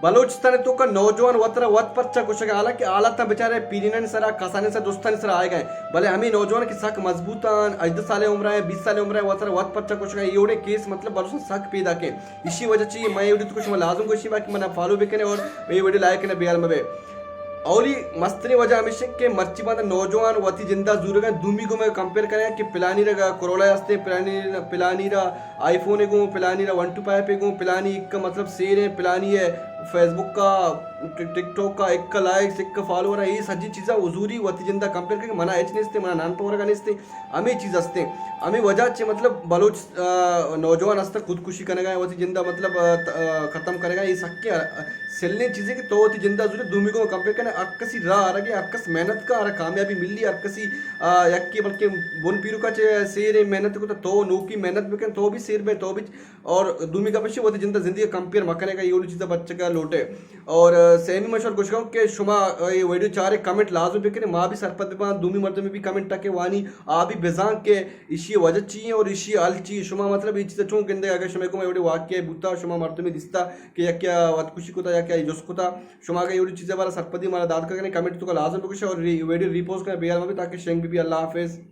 بلوچستان ءِ توکا نوجوان وترا وت پرچا کشگ ءَ، حالانکہ حالاتاں بچارے پیرینانی سرا، کسانیں سرا، دستانی سرا آئیگ ءَ، بلے ہمے نوجوان کہ سک مضبوط آں، ہژدہ سالے عمر ءَ، بیست سالے عمر ءَ، وترا وت پرچا کشگ ءَ، اے وڑیں کیس مطلب بلوچستان سک پیداک ایں۔ ایشی وجہ چی؟ من اے ویڈیو تو شما لازم گوشی، باقی منا فالو بکنے اور اے ویڈیو لائک کرنے بیال مبے۔ اولی مستریں وجہ ہمیش ایں کہ مرچی باندا نوجوان وتی جندا زورگ ءَ، دومی گوں مئے کمپیئر کرے کہ پلانی را کرولا ہستیں، پلانی، پلانی را آئی فون گوں، پلانی را ون ٹو فائیو گوں، پلانی ایک مطلب سیر ایں، پلانی ہے فیس بک کا، ٹک، ٹک ٹاک کا، ایک کا لائکس، ایک کا فالوور ایں، اے سجی چیزاں حضوری وتی جندا کمپیئر کرے کہ منا ہچ نیستے، منا نان پورگا نیستے، ہمے چیز ہستیں۔ ہمے وجہ چہ مطلب بلوچ، آ، نوجوان ہستاں خودکشی کنگا ایں، وتی جندا مطلب، آ، ت-، آ، ختم کنگا ایں، اے سکیں، آ، سلیں چیزے کہ تو وتی جندا زورے دومی گوں کمپیئر کنے، ہر کسی راہ آرگے، ہر کس محنت کا، ہر کامیابی ملی، ہر کسی، آ، یکی بلکہ بن پیرکا چہ سیر ایں محنت کو تو، تو نوکی محنت بکن، تو بھی سیر بے، تو بھی، اور دومی گپ ایشی وتی جندا زندگی کمپیئر مکنے کا، اے وڑی چیزا بچکا لوٹے۔ اور، آ، سیمی مشور گوشگا اوں کہ شما، آ، اے ویڈیو چارے کمنٹ لازم بکنے، ما بھی سرپد بباں، دومی مردم بھی کمنٹ ٹکے وانی، آ بھی بزاں کہ ایشی وجہ چی ایں اور ایشی حل چی ایں۔ شما مطلب اے چیزا چون گندے، اگر شما گوں اے وڑی واقعہ بوتا، شما مردمے دیستا کہ یکیا وت کشی کتا، یکیا جست کتا، شما اگہ اے وڑی چیزے بارا سرپدی مارا دات کنگے، کمنٹ توکا لازم بکشے اور ری-، ویڈیو ریپوز کنے بیال مبے تاکہ شنگ بی بی۔ اللہ حافظ۔